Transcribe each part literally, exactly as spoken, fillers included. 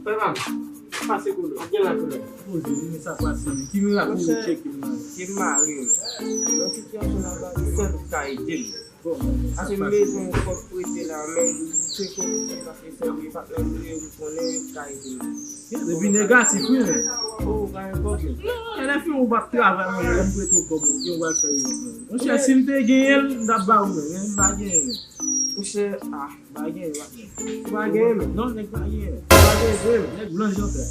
Frè pa m, pase koulè, gen la koulè. Poze, men sa pase, men ki mirak ou tcheke m nan? Ke m mare, men. Nan sitiyasyon la, pa gen sèl ou ka ede m. Bon, sa pase, men. Paske m bezwen kòb prete la, men m se kòb prete paske sèl e patnè m yo, m konnen yo ka ede m. Depi negatif, wi, men. Oh, ou pa gen kòb, men. Non, lè fin ou pa travay, mwen, lè m prete w kòb, ou gen w al fè yon. Monchè, si m te genyen l, m t ap ba ou, men, men m pa genyen, men. Monchè, ah. Pa genyen, pa genyen. Pa genyen, men. Non, nèg pa genyen. Pa genyen vre, men. Nèg blan jan fè.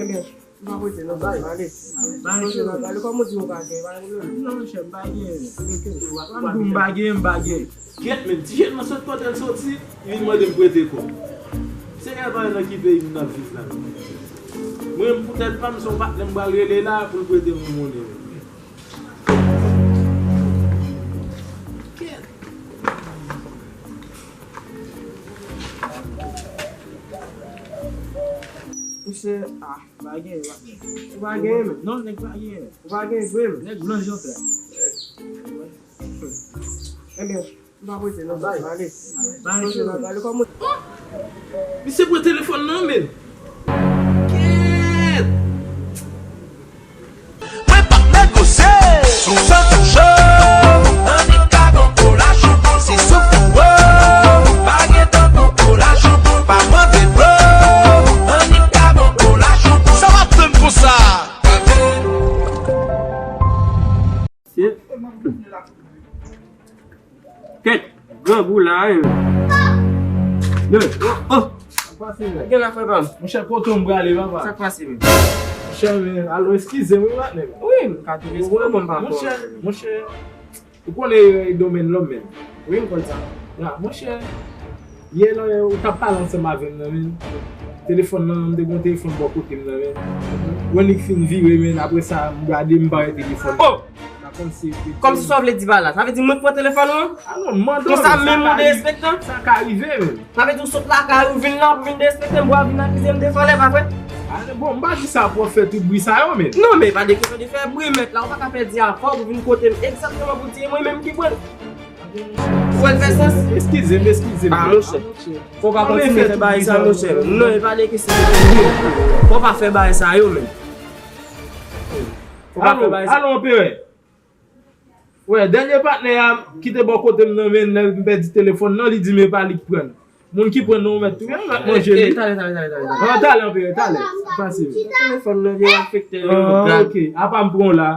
Ebyen, m pa prete non, ale. Pa gen chou. Ale, kòm ou di ou pa genyen, pa gen pwoblèm. Non, monchè, m pa genyen, men. Oke. Ou pa di m pa genyen, m pa genyen. Gyèt, men, ti jèn nan sot kote l soti, li vin mande m prete kòb. Senyè, pa nan ki peyi m ap viv la. Mwen, pou tèt pa m, se yon patnè m pral rele la pou l prete m yon monnen. Monchè, ah, pa genyen, pa genyen. Ou pa genyen, men. Non, nèg pa genyen. Ou pa genyen vre, men. Nèg blan jan fè. Ebyen, m pa prete non, ale. Pa gen chou. Ale, kòm ou... Misye pran telefòn nan men. Kèt! Mwen p ap negosye. Sou Santo Show, annik ka bon pou la chanpon. Se sou pou ou, pa gen tan pou pou la chanpon. Pa mande bro, annik ka bon pou la chanpon. Sa w ap tann konsa? Mesye. Kèt, grangou la, wi. Yo, oh, oh. Sa k pase, men? Gen la, frè pa m. Monchè, kote w m prale, papa? Sa k pase, men? Monchè, men, alò, eskize m, wi, patnè. Wi, m ka tou eskize w, bon, m pa konn. Monchè, monchè, ou konnen, eh, domèn lòm, men. Wi, m konn sa. Ya, monchè, yè la, ou t ap pale ansanm avè m nan, men. Telefòn nan, m te gen yon telefòn bò kote m nan, men. Ou annik fin vire, men, apre sa, m gade, m pa wè telefòn nan. Oh! Kòmsi sa w vle di pa la. Sa vle di mwen k pran telefòn ou an? Konsa menm ou derespektan? Sa ka rive, men. Sa vle di w sot lakay ou vin la pou vin derespekte m, pou w ap vin akize m de vòlè, pa vre? Ah, bon, m pa di sa pou w fè tout bri sa yo, men. Non, men pa de kesyon de fè bri, mèt la, ou pa ka pèdi afè w pou vin kote m egzakteman pou di e mwen menm ki pran l. Ou wè l fè sans? Eskize m, eskize m. Ah, monchè. Fò w pa kontinye fè bagay sa, monchè. Non, e pa de kesyon de fè bri. Fò w pa fè bagay sa yo, men. Fò w pa fè bagay sa. Alo, alo, anperè. Wè, dènye patnè a ki te bò kote m nan, men lè m pèdi telefòn nan, li di m e pa li k pran l. Moun ki pran nan, ou mèt touye l, ou mèt manje li. Talè, talè, talè, talè, talè. An, talè, anperè, talè. Pase. Telefòn nan vin afekte l. Ah, ok. Apa m pran w la.